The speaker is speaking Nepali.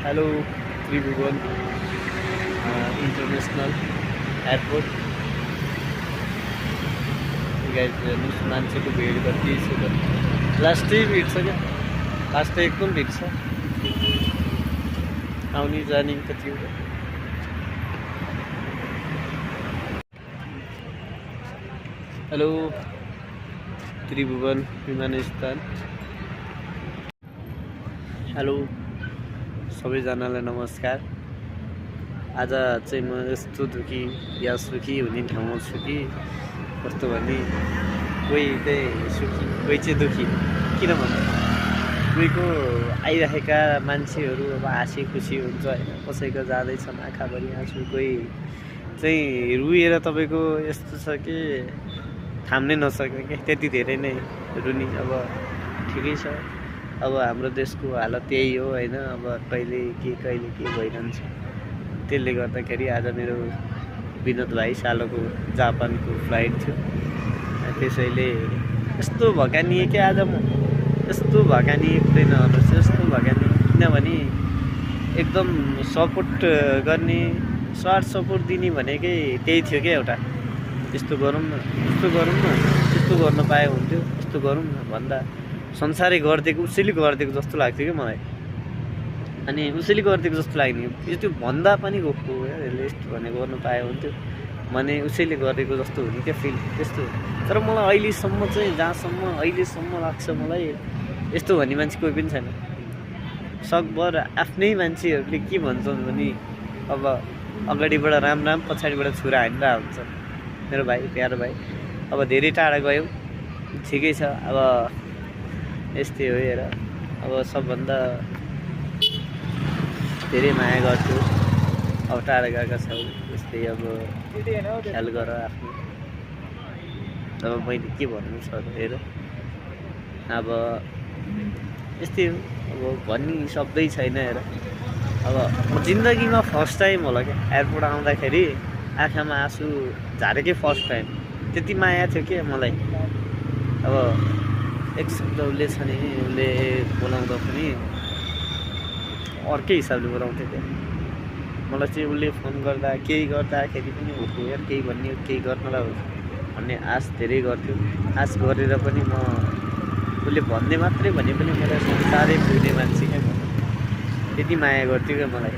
Hello Tribhuvan international airport. Guys हेर्नुहोस् मान्छेको भिड कति छ त। लास्टै भिड छ क्या, लास्ट एकदम भिड छ। आउने जाने कति हो। हेलो त्रिभुवन विमानस्थल। हेलो सबैजनालाई नमस्कार। आज चाहिँ म यस्तो दुःखी या सुखी हुने ठाउँमा छु कि कस्तो भने कोही चाहिँ सुखी कोही चाहिँ दुःखी। किन भन्दा कोहीको आइरहेका मान्छेहरू अब हाँसी खुसी हुन्छ होइन, कसैको जाँदैछन् आँखाभरि आँसु, कोही चाहिँ रुएर तपाईँको यस्तो छ कि थाम्नै नसक्ने क्या, त्यति धेरै नै रुनी। अब ठिकै छ, अब हाम्रो देशको हालत त्यही हो होइन। अब कहिले के भइरहन्छ। त्यसले गर्दाखेरि आज मेरो विनोद भाइ सालोको जापानको फ्लाइट थियो। त्यसैले यस्तो भकानिएँ क्या आज म, यस्तो भकानिएँ कुरै नहुनुहोस्, यस्तो भकानिएँ। किनभने एकदम सपोर्ट गर्ने, स्वार्थ सपोर्ट दिने भनेकै त्यही थियो क्या एउटा। यस्तो गरौँ न, यस्तो गरौँ न, यस्तो गर्न पाए हुन्थ्यो, यस्तो गरौँ न भन्दा संसारै गरिदिएको उसैले गरिदिएको जस्तो लाग्थ्यो क्या मलाई। अनि उसैले गरिदिएको जस्तो लाग्ने त्यो भन्दा पनि गएको यसले यस्तो भने गर्नु पाए हुन्थ्यो भने उसैले गरेको जस्तो हुने क्या फिल त्यस्तो। तर मलाई अहिलेसम्म चाहिँ जहाँसम्म अहिलेसम्म लाग्छ मलाई यस्तो भन्ने मान्छे कोही पनि छैन। सकभर आफ्नै मान्छेहरूले के भन्छन् भने अब अगाडिबाट राम पछाडिबाट छुरा हानिरहेको हुन्छ। मेरो भाइ प्यारो भाइ अब धेरै टाढा गयो, ठिकै छ। अब यस्तै हो हेर, अब सबभन्दा धेरै माया गर्छु। अब टाढा गएका छौ यस्तै, अब ख्याल गर आफ्नो। अब मैले के भन्नु छ हेर, अब यस्तै हो। अब भन्ने शब्दै छैन हेर। अब जिन्दगीमा फर्स्ट टाइम होला क्या एयरपोर्ट आउँदाखेरि आँखामा आँसु झारेकै फर्स्ट टाइम। त्यति माया थियो क्या मलाई। अब एक शब्द उसले छ नि, उसले बोलाउँदा पनि अर्कै हिसाबले बोलाउँथ्यो क्या मलाई चाहिँ। उसले फोन गर्दा केही गर्दाखेरि पनि हो यार केही भन्ने केही गर्नलाई हो भन्ने आश धेरै गर्थ्यो। आश गरेर पनि म उसले भन्ने मात्रै भने पनि मलाई संसारै पुग्ने मान्छे क्या म। त्यति माया गर्थ्यो क्या मलाई।